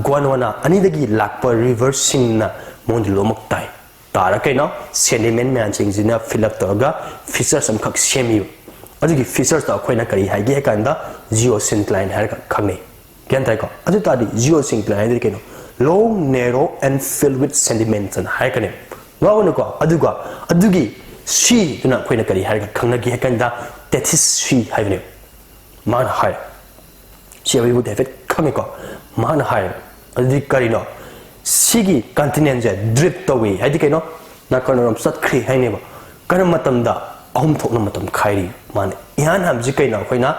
Gondwana ꯑꯅꯤꯗꯒꯤ ꯂꯥꯛꯄ riverꯁꯤꯡꯅ ꯃꯉꯣꯟꯗ ꯂꯣꯏꯅꯃꯛ ꯇꯥꯏ꯫ ꯇꯥꯔ ꯀꯩꯅꯣ? Sediment ꯃꯌꯥꯝꯁꯤꯡꯁꯤꯅ fill up ꯇꯧꯔꯒ fissures ꯑꯃꯈꯛ ꯁꯦꯝꯃꯤꯕ꯫ ꯑꯗꯨꯒꯤ fissuresꯇꯣ ꯑꯩꯈꯣꯏꯅ ꯀꯔꯤ ꯍꯥꯏꯒꯦ ꯍꯥꯏ ꯀꯥꯟꯗ geosyncline ꯍꯥꯏꯔꯒ ꯈꯪꯅꯩ꯫ ꯒ꯭ꯌꯥꯟ ꯇꯥꯏꯀꯣ? ꯑꯗꯨ ꯇꯥꯔꯗꯤ geosyncline ꯍꯥꯏꯗꯤ ꯀꯩꯅꯣ? Long, narrow and filled with sediments ꯍꯥꯏꯅ ꯍꯥꯏꯔꯛꯀꯅꯤ꯫ ꯉꯥꯎꯒꯅꯨꯀꯣ? ꯑꯗꯨꯒ ꯑꯗꯨꯒꯤ seaꯗꯨꯅ ꯑꯩꯈꯣꯏꯅ ꯀꯔꯤ ꯍꯥꯏꯔꯒ ꯈꯪꯅꯒꯦ ꯍꯥꯏ ꯀꯥꯟꯗ Tethys Sea ꯍꯥꯏꯕꯅꯦꯕ꯫ ꯃꯥꯅ ꯍꯥꯏ꯫ ꯁꯤ ꯑꯩꯈꯣꯏꯕꯨꯗꯤ ꯍꯥꯏꯐꯦꯠ ꯈꯪꯉꯤꯀꯣ꯫ ꯃꯥꯅ ꯍꯥꯏ꯫ ꯑꯗꯨꯗꯤ ꯀꯔꯤꯅꯣ? ꯁꯤꯒꯤ continentꯁꯦ drift ꯇꯧꯏ ꯍꯥꯏꯗꯤ ꯀꯩꯅꯣ? ꯅꯥꯀꯟ ꯑꯃꯔꯣꯝ ꯆꯠꯈ꯭ꯔꯦ ꯍꯥꯏꯅꯦꯕ꯫ ꯀꯔꯝꯕ ꯃꯇꯝꯗ? ꯑꯍꯨꯝ ꯊꯣꯛꯅ ꯃꯇꯝ ꯈꯥꯏꯔꯤ꯫ ꯃꯥꯅ ꯏꯍꯥꯟ ꯍꯥꯟꯕꯁꯤ ꯀꯩꯅꯣ? ꯑꯩꯈꯣꯏꯅ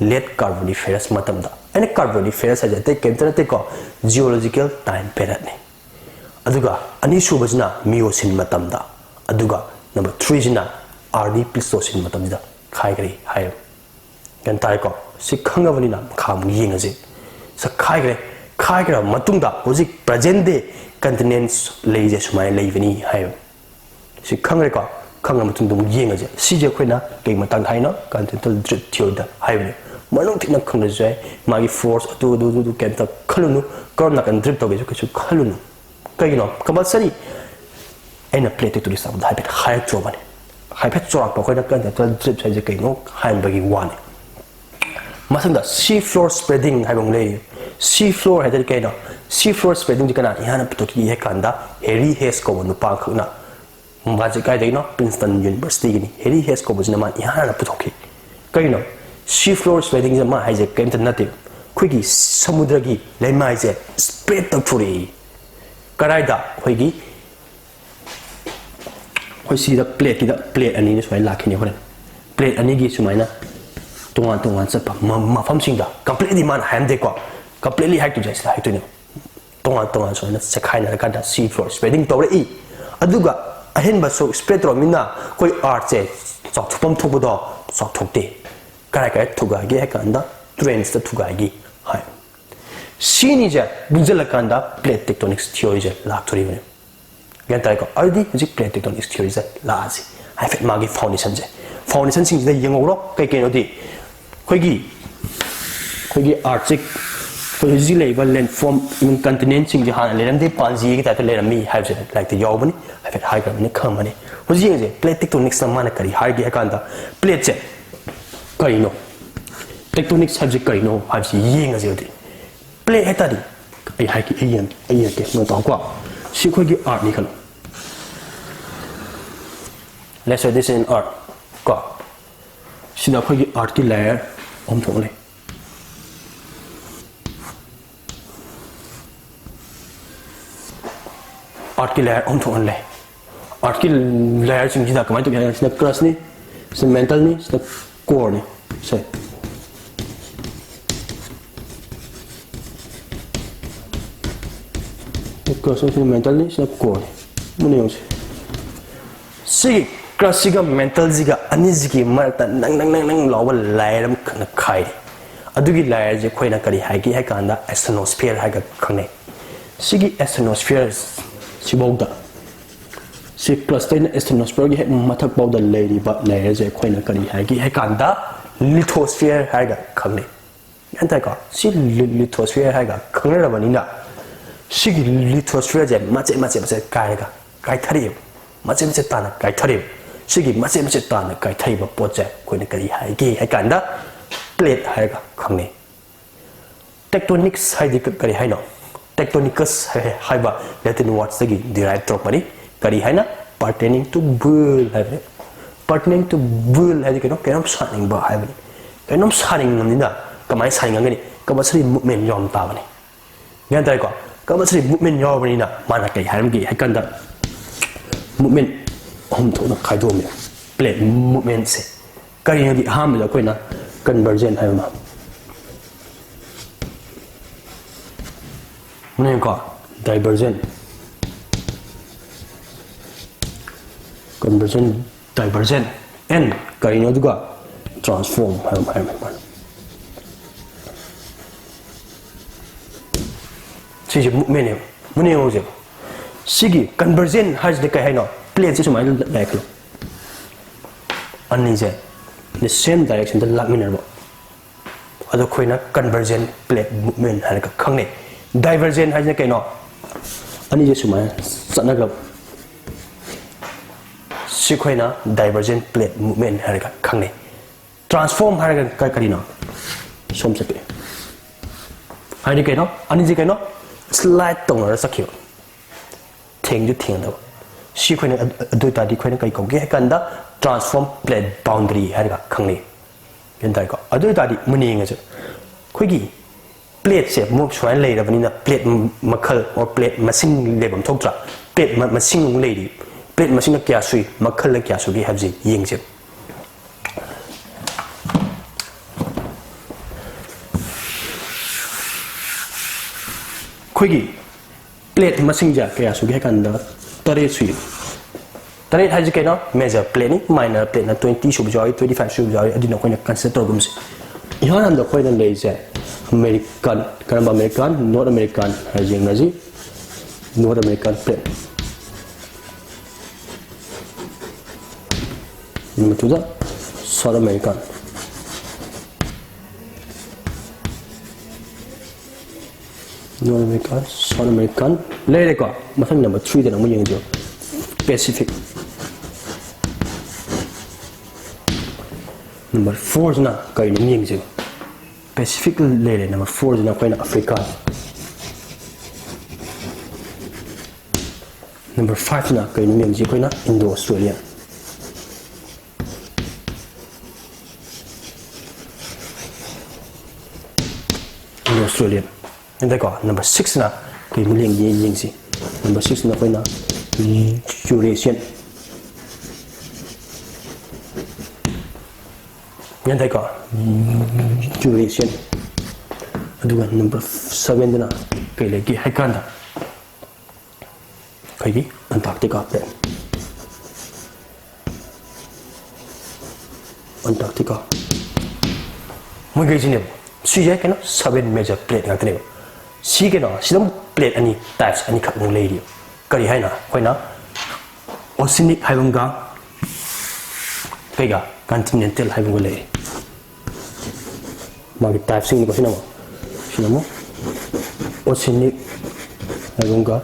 late Carboniferous ꯃꯇꯝꯗ꯫ ꯑꯩꯅ Carboniferous ꯍꯥꯏꯁꯦ ꯑꯇꯩ ꯀꯩꯝꯇ ꯅꯠꯇꯦꯀꯣ, geological time periodꯅꯤ꯫ ꯑꯗꯨꯒ ꯑꯅꯤꯁꯨꯕꯁꯤꯅ Miocene ꯃꯇꯝꯗ, ꯑꯗꯨꯒ number threeꯁꯤꯅ early Pleistocene ꯃꯇꯝꯁꯤꯗ ꯈꯥꯏꯈ꯭ꯔꯦ ꯍꯥꯏꯌꯦꯕ꯫ ꯒ꯭ꯌꯥꯟ ꯇꯥꯔꯦꯀꯣ? ꯁꯤ ꯈꯪꯉꯕꯅꯤꯅ ꯃꯈꯥ ꯑꯃꯨꯛ ꯌꯦꯡꯉꯁꯤ꯫ ꯁꯤ ꯈꯥꯏꯈ꯭ꯔꯦ꯫ ꯈꯥꯏꯈ꯭ꯔꯕ ꯃꯇꯨꯡꯗ ꯍꯧꯖꯤꯛ present day continents ꯂꯩꯔꯤꯁꯦ ꯁꯨꯃꯥꯏꯅ ꯂꯩꯕꯅꯤ ꯍꯥꯏꯌꯦꯕ꯫ ꯁꯤ ꯈꯪꯈ꯭ꯔꯦꯀꯣ? ꯈꯪꯉ ꯃꯇꯨꯡꯗ ꯑꯃꯨꯛ ꯌꯦꯡꯉꯁꯦ꯫ ꯁꯤꯁꯦ ꯑꯩꯈꯣꯏꯅ ꯀꯩ ꯃꯇꯥꯡꯗ ꯍꯥꯏꯅꯣ? Continental drift theoryꯗ ꯍꯥꯏꯕꯅꯦ꯫ ꯃꯅꯨꯡ ꯊꯤꯅ ꯈꯪꯗ꯭ꯔꯁꯨ ꯌꯥꯏ꯫ ꯃꯥꯒꯤ force ꯑꯗꯨ, ꯑꯗꯨ, ꯑꯗꯨ, ꯑꯗꯨ ꯀꯩꯝꯇ ꯈꯜꯂꯨꯅꯨ꯫ ꯀꯔꯝ ꯅꯥꯀꯟ drift ꯇꯧꯒꯦꯁꯨ ꯀꯩꯁꯨ ꯈꯜꯂꯨꯅꯨ꯫ ꯀꯩꯒꯤꯅꯣ? Compulsory ꯑꯩꯅ plate tectonics ꯇꯧꯕꯗ ꯍꯥꯏꯐꯦꯠ ꯍꯥꯏꯔꯛꯇ꯭ꯔꯣꯕꯅꯦ꯫ ꯍꯥꯏꯐꯦꯠ ꯆꯥꯎꯔꯥꯛꯄ ꯑꯩꯈꯣꯏꯅ continental drift ꯍꯥꯏꯁꯦ ꯀꯩꯅꯣ ꯍꯥꯏꯕꯒꯤ ꯋꯥꯅꯤ꯫ ꯃꯊꯪꯗ sea floor spreading ꯍꯥꯏꯕ ꯑꯃ ꯂꯩꯔꯤ꯫ Sea floor ꯍꯥꯏꯗꯤ ꯀꯩꯅꯣ? Sea floor spreadingꯁꯤ ꯀꯅꯥꯅ ꯏꯍꯥꯟ ꯍꯥꯟꯅ ꯄꯨꯊꯣꯛꯈꯤ ꯍꯥꯏ ꯀꯥꯟꯗ, ꯍꯦꯔꯤ ꯍꯦꯁ ꯀꯧꯕ ꯅꯨꯄꯥ ꯑꯃꯈꯛꯅ, ꯃꯥꯁꯦ ꯀꯥꯏꯗꯒꯤꯅꯣ? Princeton Universityꯒꯤꯅꯤ꯫ ꯍꯦꯔꯤ ꯍꯦꯁ ꯀꯧꯕꯁꯤꯅ ꯃꯥꯅ ꯏꯍꯥꯟ ꯍꯥꯟꯅ ꯄꯨꯊꯣꯛꯈꯤ꯫ ꯀꯩꯅꯣ? Sea floor spreadingꯁꯦ ꯃꯥ ꯍꯥꯏꯁꯦ ꯀꯔꯤꯝꯇ ꯅꯠꯇꯦ, ꯑꯩꯈꯣꯏꯒꯤ ꯁꯃꯨꯗ꯭ꯔꯒꯤ ꯂꯩꯃꯥꯏꯁꯦ spread ꯇꯧꯊꯣꯔꯛꯏ꯫ ꯀꯗꯥꯏꯗ? ꯑꯩꯈꯣꯏꯒꯤ ꯑꯩꯈꯣꯏ ꯁꯤꯗ plateꯀꯤꯗ, plate ꯑꯅꯤꯅ ꯁꯨꯃꯥꯏꯅ ꯂꯥꯛꯈꯤꯅꯤ ꯍꯣꯔꯦꯟ꯫ Plate ꯑꯅꯤꯒꯤ ꯁꯨꯃꯥꯏꯅ ꯇꯣꯉꯥꯟ ꯇꯣꯉꯥꯟ ꯆꯠꯄ ꯃ-, ꯃꯐꯝꯁꯤꯡꯗ, completely ꯃꯥꯅ ꯍꯥꯏꯔꯝꯗꯦꯀꯣ, completely ꯍꯥꯏꯗꯣꯏꯁꯦ ꯁꯤꯗ ꯍꯥꯏꯗꯣꯏꯅꯦ꯫ ꯇꯣꯉꯥꯟ ꯇꯣꯉꯥꯟ ꯁꯨꯃꯥꯏꯅ ꯆꯦꯈꯥꯏꯅꯔꯀꯥꯟꯗ sea floor spreading ꯇꯧꯔꯛꯏ꯫ ꯑꯗꯨꯒ ꯑꯍꯦꯟꯕꯁꯨ spread ꯇꯧꯔꯛꯃꯤꯅ ꯑꯩꯈꯣꯏ earthꯁꯦ ꯆꯥꯎꯊꯣꯛꯐꯝ ꯊꯣꯛꯄꯗꯣ ꯆꯥꯎꯊꯣꯛꯇꯦ꯫ ꯀꯔꯥꯏ ꯀꯔꯥꯏ ꯊꯨꯒꯥꯏꯒꯦ ꯍꯥꯏ ꯀꯥꯟꯗ trenchꯇ ꯊꯨꯒꯥꯏꯒꯤ ꯍꯥꯏ꯫ ꯁꯤꯅꯤꯁꯦ ꯄꯨꯟꯁꯤꯜꯂꯀꯥꯟꯗ plate tectonics theoryꯁꯦ ꯂꯥꯛꯇꯣꯔꯤꯕꯅꯤ꯫ ꯒ꯭ꯌꯥꯟ ꯇꯥꯏꯀꯣ? ꯑꯗꯨꯗꯤ ꯍꯧꯖꯤꯛ plate tectonics theoryꯁꯦ ꯂꯥꯛꯑꯁꯤ꯫ ꯍꯥꯏꯐꯦꯠ ꯃꯥꯒꯤ foundationꯁꯦ, foundationꯁꯤꯡꯁꯤꯗ ꯌꯦꯡꯍꯧꯔꯣ꯫ ꯀꯩ ꯀꯩꯅꯣꯗꯤ ꯑꯩꯈꯣꯏꯒꯤ, ꯑꯩꯈꯣꯏꯒꯤ earthꯁꯦ, ꯑꯩꯈꯣꯏ ꯍꯧꯖꯤꯛ ꯂꯩꯔꯤꯕ landform continentꯁꯤꯡꯁꯦ ꯍꯥꯟꯅ ꯂꯩꯔꯝꯗꯦ, ꯄꯥꯟꯖꯤꯒꯤ typeꯇ ꯂꯩꯔꯝꯃꯤ ꯍꯥꯏꯕꯁꯦ ꯂꯥꯏꯔꯤꯛꯇ ꯌꯥꯎꯕꯅꯤ꯫ ꯍꯥꯏꯐꯦꯠ ꯍꯥꯏꯈ꯭ꯔꯕꯅꯤꯅ ꯈꯪꯉꯝꯃꯅꯤ꯫ ꯍꯧꯖꯤꯛ ꯌꯦꯡꯁꯦ, plate tectonicsꯅ ꯃꯥꯅ ꯀꯔꯤ ꯍꯥꯏꯒꯦ ꯍꯥꯏ ꯀꯥꯟꯗ, plateꯁꯦ ꯀꯩꯅꯣ, tectonics ꯍꯥꯏꯕꯁꯤ ꯀꯩꯅꯣ ꯍꯥꯏꯕꯁꯤ ꯌꯦꯡꯉꯁꯦ ꯍꯧꯖꯤꯛ꯫ Plate ꯍꯥꯏ ꯇꯥꯔꯗꯤ ꯑꯩ ꯍꯥꯏꯒꯦ, ꯑꯩ ꯌꯦꯡ-, ꯑꯩ ꯌꯦꯡꯉꯛꯀꯦ, ꯅꯣꯏ ꯇꯥꯎꯀꯣ꯫ ꯁꯤ ꯑꯩꯈꯣꯏꯒꯤ earthꯅꯤ ꯈꯜꯂꯣ꯫ Let's say this is an earth ꯀꯣ꯫ ꯁꯤꯗ ꯑꯩꯈꯣꯏꯒꯤ earthꯀꯤ layer ꯑꯍꯨꯝ ꯊꯣꯛꯅ ꯂꯩ꯫ Earthꯀꯤ layer ꯑꯍꯨꯝ ꯊꯣꯛꯅ ꯂꯩ꯫ Earthꯀꯤ layerꯁꯤꯡꯁꯤꯗ ꯀꯃꯥꯏꯅ ꯇꯧꯒꯦ ꯍꯥꯏꯔꯒ, ꯁꯤꯅ crustꯅꯤ, ꯁꯤꯅ mantle ꯅꯤ, ꯁꯤꯅ core ꯅꯤ꯫ ꯁꯦ꯫ Crust ꯁꯤꯅ mantle ꯅꯤ, ꯁꯤꯅ core ꯅꯤ꯫ ꯃꯨꯟꯅ ꯌꯦꯡꯉꯨꯁꯦ꯫ ꯁꯤꯒꯤ crustꯁꯤꯒ mantleꯁꯤꯒ ꯑꯅꯤꯁꯤꯒꯤ ꯃꯔꯛꯇ ꯅꯪ ꯅꯪ ꯅꯪ ꯅꯪ ꯂꯥꯎꯕ layer ꯑꯃꯈꯛꯅ ꯈꯥꯏꯔꯤ꯫ ꯑꯗꯨꯒꯤ layerꯁꯦ ꯑꯩꯈꯣꯏꯅ ꯀꯔꯤ ꯍꯥꯏꯒꯦ ꯍꯥꯏ ꯀꯥꯟꯗ, asthenosphere ꯍꯥꯏꯔꯒ ꯈꯪꯅꯩ꯫ ꯁꯤꯒꯤ asthenosphere ꯁꯤꯐꯥꯎꯗ, ꯁꯤ crustꯇꯩꯅ asthenosphereꯒꯤ ꯍꯦꯛ ꯃꯊꯛ ꯐꯥꯎꯗ ꯂꯩꯔꯤꯕ layerꯁꯦ ꯑꯩꯈꯣꯏꯅ ꯀꯔꯤ ꯍꯥꯏꯒꯦ ꯍꯥꯏ ꯀꯥꯟꯗ, lithosphere ꯍꯥꯏꯔꯒ ꯈꯪꯅꯩ꯫ ꯒ꯭ꯌꯥꯟ ꯇꯥꯏꯀꯣ? ꯁꯤ li-, lithosphere ꯍꯥꯏꯔꯒ ꯈꯪꯅꯔꯕꯅꯤꯅ, ꯁꯤꯒꯤ lithosphereꯁꯦ ꯃꯆꯦꯠ ꯃꯆꯦꯠ ꯃꯆꯦꯠ ꯀꯥꯏꯔꯒ ꯀꯥꯏꯊꯔꯛꯑꯦꯕ꯫ ꯃꯆꯦꯠ ꯃꯆꯦꯠ ꯇꯥꯅ ꯀꯥꯏꯊꯔꯛꯑꯦꯕ꯫ ꯁꯤꯒꯤ ꯃꯆꯦꯠ ꯃꯆꯦꯠ ꯇꯥꯅ ꯀꯥꯏꯊꯔꯤꯕ ꯄꯣꯠꯁꯦ ꯑꯩꯈꯣꯏꯅ ꯀꯔꯤ ꯍꯥꯏꯒꯦ ꯍꯥꯏ ꯀꯥꯟꯗ, plate ꯍꯥꯏꯔꯒ ꯈꯪꯅꯩ꯫ Tectonics ꯍꯥꯏꯗꯤ ꯀ- ꯀꯔꯤ ꯍꯥꯏꯅꯣ? Tectonicus ꯍꯥꯏ- ꯍꯥꯏꯕ Latin words ꯇꯒꯤ derive ꯇꯧꯔꯛꯄꯅꯤ꯫ ꯀꯔꯤ ꯍꯥꯏꯅ? Pertaining to world ꯍꯥꯏꯕꯅꯤ꯫ Pertaining to world ꯍꯥꯏꯗꯤ ꯀꯩꯅꯣ? ꯀꯩꯅꯣꯝ ꯁꯥꯅꯤꯡꯕ ꯍꯥꯏꯕꯅꯤ꯫ ꯀꯩꯅꯣꯝ ꯁꯥꯅꯤꯡꯉꯕꯅꯤꯅ ꯀꯃꯥꯏꯅ ꯁꯥꯅꯤꯡꯉꯝꯒꯅꯤ? Compulsory movement ꯌꯥꯎꯔꯝ ꯇꯥꯕꯅꯤ꯫ ꯒ꯭ꯌꯥꯟ ꯇꯥꯏꯀꯣ? Compulsory movement ꯌꯥꯎꯔꯕꯅꯤꯅ ꯃꯥꯅ ꯀꯩ ꯍꯥꯏꯔꯝꯒꯦ ꯍꯥꯏ ꯀꯥꯟꯗ, movement ꯑꯍꯨꯝ ꯊꯣꯛꯅ ꯈꯥꯏꯗꯣꯛꯑꯝꯃꯦ꯫ Plate movement ꯁꯦ ꯀꯔꯤꯅꯣꯗꯤ, ꯑꯍꯥꯟꯕꯗ ꯑꯩꯈꯣꯏꯅ convergent ꯍꯥꯏꯕ ꯑꯃ, ꯃꯅꯦꯀꯣ, divergent, convergent, divergent, and ꯀꯔꯤꯅꯣ ꯑꯗꯨꯒ transform ꯍꯥꯏꯕ ꯑꯃ ꯍꯥꯏꯔꯝꯃꯦ ꯃꯥꯅ꯫ ꯁꯤꯁꯦ movement ꯅꯦꯕ꯫ ꯃꯨꯟꯅ ꯌꯦꯡꯉꯨꯁꯦ꯫ ꯁꯤꯒꯤ convergent ꯍꯥꯏꯁꯤꯗꯤ ꯀꯩ ꯍꯥꯏꯅꯣ? Plate ꯁꯦ ꯁꯨꯃꯥꯏꯅ ꯂꯥꯛꯑꯦ ꯈꯜꯂꯣ꯫ ꯑꯅꯤꯁꯦ the same direction ꯗ ꯂꯥꯛꯃꯤꯟꯅꯔꯕ꯫ ꯑꯗꯣ ꯑꯩꯈꯣꯏꯅ convergent plate movement ꯍꯥꯏꯔꯒ ꯈꯪꯅꯩ꯫ Divergent ꯍꯥꯏꯁꯤꯅ ꯀꯩꯅꯣ? ꯑꯅꯤꯁꯦ ꯁꯨꯃꯥꯏꯅ ꯆꯠꯅꯈ꯭ꯔꯕ꯫ ꯁꯤ ꯑꯩꯈꯣꯏꯅ divergent plate movement ꯍꯥꯏꯔꯒ ꯈꯪꯅꯩ꯫ Transform ꯍꯥꯏꯔꯒ ꯀ- ꯀꯔꯤꯅꯣ? ꯁꯣꯝ ꯆꯠꯄꯤ꯫ ꯍꯥꯏꯗꯤ ꯀꯩꯅꯣ? ꯑꯅꯤꯁꯦ ꯀꯩꯅꯣ? Slide ꯇꯧꯅꯔ ꯆꯠꯈꯤꯕ꯫ ꯊꯦꯡꯁꯨ ꯊꯦꯡꯅꯗꯕ꯫ ꯁꯤ ꯑꯩꯈꯣꯏꯅ ꯑꯗꯨ ꯑꯗꯨ ꯑꯣꯏ ꯇꯥꯔꯗꯤ ꯑꯩꯈꯣꯏꯅ ꯀꯩ ꯀꯧꯒꯦ ꯍꯥꯏ ꯀꯥꯟꯗ transform plate boundary ꯍꯥꯏꯔꯒ ꯈꯪꯅꯩ꯫ ꯒ꯭ꯌꯥꯟ ꯇꯥꯏꯀꯣ? ꯑꯗꯨ ꯑꯣꯏ ꯇꯥꯔꯗꯤ ꯃꯨꯟꯅ ꯌꯦꯡꯉꯁꯦ꯫ ꯑꯩꯈꯣꯏꯒꯤ plate ꯁꯦ ꯑꯃꯨꯛ ꯁꯨꯃꯥꯏꯅ ꯂꯩꯔꯕꯅꯤꯅ plate ꯃꯈꯜ or plate ꯃꯁꯤꯡ ꯂꯩꯐꯝ ꯊꯣꯛꯇ꯭ꯔꯥ? Plate ꯃ- ꯃꯁꯤꯡ ꯑꯃꯨꯛ ꯂꯩꯔꯤ꯫ Plate ꯃꯁꯤꯡꯅ ꯀꯌꯥ ꯁꯨꯏ? ꯃꯈꯜꯅ ꯀꯌꯥ ꯁꯨꯒꯦ ꯍꯥꯏꯕꯁꯤ ꯌꯦꯡꯁꯦ꯫ ꯑꯩꯈꯣꯏꯒꯤ plate ꯃꯁꯤꯡꯁꯦ ꯀꯌꯥ ꯁꯨꯒꯦ ꯍꯥꯏ ꯀꯥꯟꯗ ꯇꯔꯦꯠ ꯁꯨꯏ꯫ ꯇꯔꯦꯠ ꯍꯥꯏꯁꯦ ꯀꯩꯅꯣ? Major plate ꯅꯤ꯫ Minor plate ꯅ twenty ꯁꯨꯕꯁꯨ ꯌꯥꯎꯏ, twenty five ꯁꯨꯕꯁꯨ ꯌꯥꯎꯏ꯫ ꯑꯗꯨꯅ ꯑꯩꯈꯣꯏꯅ consider ꯇꯧꯒꯨꯝꯁꯦ꯫ ꯏꯍꯥꯟ ꯍꯥꯟꯕꯗ ꯑꯩꯈꯣꯏꯅ ꯂꯩꯔꯤꯁꯦ American, ꯀꯔꯝꯕ American? North American ꯍꯥꯏꯁꯦ ꯌꯦꯡꯅꯁꯤ꯫ North American plate꯫ ꯃꯇꯨꯡꯗ South American꯫ North American, South American ꯂꯩꯔꯦꯀꯣ꯫ ꯃꯊꯪ number three ꯗꯅ ꯑꯃꯨꯛ ꯌꯦꯡꯁꯦ꯫ Pacific꯫ Number four ꯁꯤꯅ ꯀꯔꯤꯅꯣ ꯑꯃꯨꯛ ꯌꯦꯡꯁꯦ꯫ Pacific ꯂꯩꯔꯦ꯫ Number fourꯁꯤꯅ ꯑꯩꯈꯣꯏꯅ Africa꯫ Number fiveꯁꯤꯅ ꯀꯩꯅꯣ ꯌꯦꯡꯁꯤ ꯑꯩꯈꯣꯏꯅ Indo Australian꯫ Indo Australian꯫ ꯑꯗꯩꯀꯣ number sixꯅ ꯀꯩ ꯑꯃ ꯂꯦꯡꯒꯦ ꯌꯦꯡꯁꯤ꯫ Number sixꯅ ꯑꯩꯈꯣꯏꯅ Eurasian꯫ ꯒ꯭ꯌꯥꯟ ꯇꯥꯏꯀꯣ? Eurasian꯫ ꯑꯗꯨꯒ number sevenꯗꯅ ꯀꯩ ꯂꯩꯒꯦ ꯍꯥꯏ ꯀꯥꯟꯗ ꯑꯩꯈꯣꯏꯒꯤ Antarctica plate꯫ Antarctica꯫ ꯃꯣꯏꯈꯩꯁꯤꯅꯦꯕ꯫ ꯁꯤꯁꯦ ꯀꯩꯅꯣ seven major plate ꯉꯥꯛꯇꯅꯦꯕ꯫ ꯁꯤ ꯀꯩꯅꯣ ꯁꯤꯗ ꯑꯃꯨꯛ plate ꯑꯅꯤ, types ꯑꯅꯤꯈꯛ ꯑꯃꯨꯛ ꯂꯩꯔꯤꯕ꯫ ꯀꯔꯤ ꯍꯥꯏꯅ? ꯑꯩꯈꯣꯏꯅ oceanic ꯍꯥꯏꯕ ꯑꯃꯒ ꯀꯩꯒ continental ꯍꯥꯏꯕ ꯑꯃꯒ ꯂꯩ꯫ ꯃꯥꯒꯤ typeꯁꯤꯡꯅꯤꯀꯣ ꯁꯤꯅ ꯑꯃꯨꯛ꯫ ꯁꯤꯅ ꯑꯃꯨꯛ oceanic ꯍꯥꯏꯕ ꯑꯃꯒ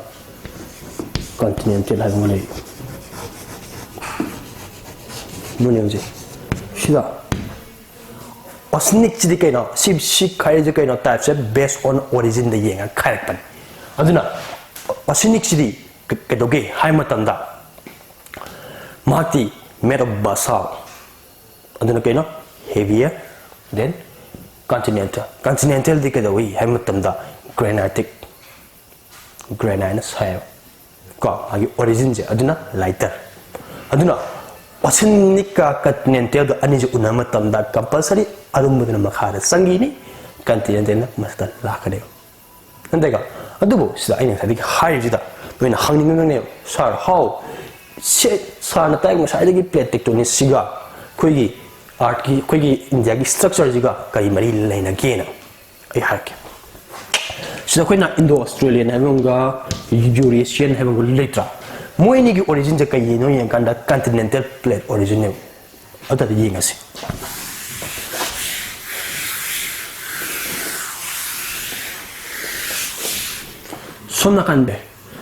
continental ꯍꯥꯏꯕ ꯑꯃꯒ ꯂꯩ꯫ ꯃꯣꯏꯅꯦ ꯍꯧꯖꯤꯛ ꯁꯤꯗ oceanicꯁꯤꯗꯤ ꯀꯩꯅꯣ? ꯁꯤ ꯁꯤ ꯈꯥꯏꯔꯤꯁꯦ ꯀꯩꯅꯣ? Typeꯁꯦ based on originꯗ ꯌꯦꯡꯉꯒ ꯈꯥꯏꯔꯛꯄꯅꯤ꯫ ꯑꯗꯨꯅ oceanicꯁꯤꯗꯤ ꯀ- ꯀꯩꯗꯧꯒꯦ ꯍꯥꯏ ꯃꯇꯝꯗ ꯃꯍꯥꯛꯇꯤ made of basalt꯫ ꯑꯗꯨꯅ ꯀꯩꯅꯣ? Heavier than continental꯫ Continentalꯗꯤ ꯀꯩꯗꯧꯏ ꯍꯥꯏꯕ ꯃꯇꯝꯗ granitic꯫ Graniteꯅ ꯁꯥꯏꯌꯦꯕ ꯀꯣ ꯃꯥꯒꯤ originꯁꯦ꯫ ꯑꯗꯨꯅ lighter꯫ ꯑꯗꯨꯅ oceanicꯀ continentalꯒ ꯑꯅꯤꯁꯦ ꯎꯅꯕ ꯃꯇꯝꯗ compulsory ꯑꯔꯨꯝꯕꯗꯨꯅ ꯃꯈꯥꯗ ꯆꯪꯈꯤꯅꯤ, continentalꯅ ꯃꯊꯛꯇ ꯂꯥꯛꯀꯅꯦꯕ꯫ ꯅꯠꯇꯦꯀꯣ? ꯑꯗꯨꯕꯨ ꯁꯤꯗ ꯑꯩꯅ ꯉꯁꯥꯏꯗꯒꯤ ꯍꯥꯏꯔꯤꯁꯤꯗ ꯅꯣꯏꯅ ꯍꯪꯅꯤꯡꯉꯝꯒꯅꯦꯕ, "Sir, how? ꯁꯦ, sirꯅ ꯇꯥꯛꯏꯕ ꯉꯁꯥꯏꯗꯒꯤ plate tectonicꯁꯤꯒ ꯑꯩꯈꯣꯏꯒꯤ Earthꯀꯤ, ꯑꯩꯈꯣꯏꯒꯤ Indiaꯒꯤ structureꯁꯤꯒ ꯀꯔꯤ ꯃꯔꯤ ꯂꯩꯅꯒꯦꯅ?" ꯑꯩ ꯍꯥꯏꯔꯛꯀꯦ꯫ ꯁꯤꯗ ꯑꯩꯈꯣꯏꯅ Indo Australian ꯍꯥꯏꯕ ꯑꯃꯒ Eurasian ꯍꯥꯏꯕ ꯑꯃꯒ ꯂꯩꯇ꯭ꯔꯥ? ꯃꯣꯏ ꯑꯅꯤꯒꯤ originꯁꯦ ꯀꯩꯒꯤꯅꯣ ꯌꯦꯡꯀꯥꯟꯗ continental plate originꯅꯦꯕ꯫ ꯑꯗꯨꯗꯤ ꯌꯦꯡꯉꯁꯤ꯫ ꯁꯣꯝ ꯅꯥꯀꯟꯗ,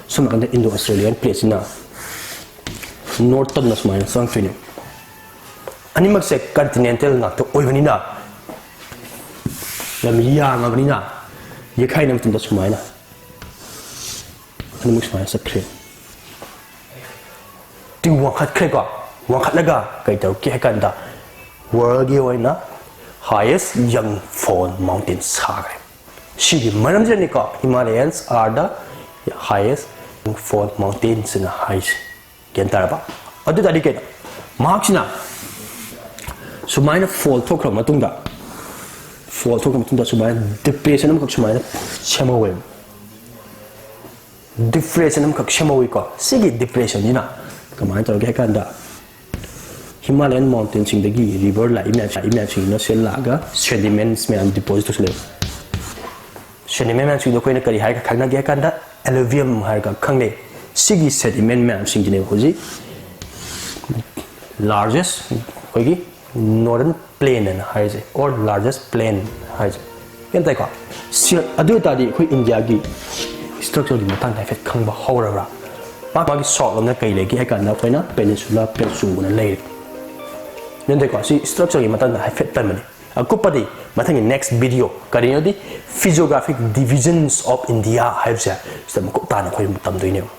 ꯁꯣꯝ ꯅꯥꯀꯟꯗ Indo Australian plateꯁꯤꯅ northernꯗ ꯁꯨꯃꯥꯏꯅ ꯆꯪꯉꯛꯇꯣꯏꯅꯦ꯫ ꯑꯅꯤꯃꯛꯁꯦ continental ꯉꯥꯛꯇ ꯑꯣꯏꯕꯅꯤꯅ ꯌꯥꯝ ꯌꯥꯝꯃꯕꯅꯤꯅ ꯌꯦꯛꯈꯥꯏꯅꯕ ꯃꯇꯝꯗ ꯁꯨꯃꯥꯏꯅ ꯑꯗꯨꯃꯛ ꯁꯨꯃꯥꯏꯅ ꯆꯠꯈ꯭ꯔꯦ꯫ ꯇꯤꯡ ꯋꯥꯡꯈꯠꯈ꯭ꯔꯦꯀꯣ꯫ ꯋꯥꯡꯈꯠꯂꯒ ꯀꯩ ꯇꯧꯔꯛꯀꯦ ꯍꯥꯏ ꯀꯥꯟꯗ, ꯋꯥꯔꯜꯒꯤ ꯑꯣꯏꯅ highest young fall mountain ꯁꯥꯈ꯭ꯔꯦ꯫ ꯁꯤꯒꯤ ꯃꯔꯝꯁꯤꯅꯅꯤꯀꯣ, Himalayans are the highest young fall mountains ꯅ ꯍꯥꯏꯁꯦ꯫ ꯒ꯭ꯌꯥꯟ ꯇꯥꯔꯕ? ꯑꯗꯨ ꯇꯥꯔꯗꯤ ꯀꯩꯅꯣ? ꯃꯍꯥꯛꯁꯤꯅ ꯁꯨꯃꯥꯏꯅ ꯐꯣꯜ ꯊꯣꯛꯈ꯭ꯔ ꯃꯇꯨꯡꯗ, ꯐꯣꯜ ꯊꯣꯛꯈ꯭ꯔ ꯃꯇꯨꯡꯗ ꯁꯨꯃꯥꯏꯅ ꯗꯤꯄ꯭ꯔꯦꯁꯟ ꯑꯃꯈꯛ ꯁꯨꯃꯥꯏꯅ ꯁꯦꯝꯍꯧꯋꯦꯕ꯫ ꯗꯤꯄ꯭ꯔꯦꯁꯟ ꯑꯃꯈꯛ ꯁꯦꯝꯍꯧꯋꯤꯀꯣ꯫ ꯁꯤꯒꯤ ꯗꯤꯄ꯭ꯔꯦꯁꯟꯁꯤꯅ ꯀꯃꯥꯏꯅ ꯇꯧꯔꯒꯦ ꯍꯥꯏ ꯀꯥꯟꯗ, ꯍꯤꯃꯥꯂꯌꯟ ꯃꯥꯎꯟꯇꯦꯟꯁꯤꯡꯗꯒꯤ ꯔꯤꯚꯔ ꯂꯥꯛꯏ ꯃꯌꯥꯝ, ꯂꯥꯛꯏ ꯃꯌꯥꯝꯁꯤꯡꯁꯤꯅ ꯁꯤꯗ ꯂꯥꯛꯑꯒ ꯁꯦꯗꯤꯃꯦꯟꯠꯁ ꯃꯌꯥꯝ ꯗꯤꯄꯣꯖꯤꯠ ꯇꯧꯁꯤꯜꯂꯛꯑꯦ꯫ ꯁꯦꯗꯤꯃꯦꯟꯠ ꯃꯌꯥꯝꯁꯤꯡꯗꯣ ꯑꯩꯈꯣꯏꯅ ꯀꯔꯤ ꯍꯥꯏꯔꯒ ꯈꯪꯅꯒꯦ ꯍꯥꯏ ꯀꯥꯟꯗ, ꯑꯦꯂꯨꯚꯤꯌꯝ ꯍꯥꯏꯔꯒ ꯈꯪꯅꯩ꯫ ꯁꯤꯒꯤ ꯁꯦꯗꯤꯃꯦꯟꯠ ꯃꯌꯥꯝꯁꯤꯡꯁꯤꯅꯦꯕ ꯍꯧꯖꯤꯛ ꯂꯥꯔꯖꯦꯁ ꯑꯩꯈꯣꯏꯒꯤ ꯅꯣꯔꯗꯔꯟ ꯄ꯭ꯂꯦꯟ ꯍꯥꯏꯅ ꯍꯥꯏꯔꯤꯁꯦ, or largest plain ꯍꯥꯏꯁꯦ꯫ ꯒ꯭ꯌꯥꯟ ꯇꯥꯏꯀꯣ? ꯁꯤ, ꯑꯗꯨ ꯑꯣꯏ ꯇꯥꯔꯗꯤ ꯑꯩꯈꯣꯏ ꯏꯟꯗꯤꯌꯥꯒꯤ ꯁ꯭ꯇ꯭ꯔꯛꯆꯔꯒꯤ ꯃꯇꯥꯡꯗ ꯍꯥꯏꯐꯦꯠ ꯈꯪꯕ ꯍꯧꯔꯕ꯭ꯔꯥ? ꯃꯥ-, ꯃꯥꯒꯤ ꯁꯥꯎꯠ ꯂꯣꯝꯗ ꯀꯩ ꯂꯩꯒꯦ ꯍꯥꯏ ꯀꯥꯟꯗ ꯑꯩꯈꯣꯏꯅ ꯄꯦꯅꯤꯟꯁꯨꯂꯥ ꯄ꯭ꯂꯦꯇꯨ ꯑꯅ ꯂꯩꯔꯦ꯫ ꯒ꯭ꯌꯥꯟ ꯇꯥꯏꯀꯣ? ꯁꯤ ꯁ꯭ꯇ꯭ꯔꯛꯆꯔꯒꯤ ꯃꯇꯥꯡꯗ ꯍꯥꯏꯐꯦꯠ ꯇꯝꯕꯅꯤ꯫ ꯑꯀꯨꯞꯄꯗꯤ ꯃꯊꯪꯒꯤ next video, ꯀꯔꯤꯅꯣꯗꯤ, physiographic divisions of India ꯍꯥꯏꯕꯁꯦ, ꯁꯤꯗ ꯃꯀꯨꯞ ꯇꯥꯅ ꯑꯩꯈꯣꯏ ꯇꯝꯗꯣꯏꯅꯦꯕ꯫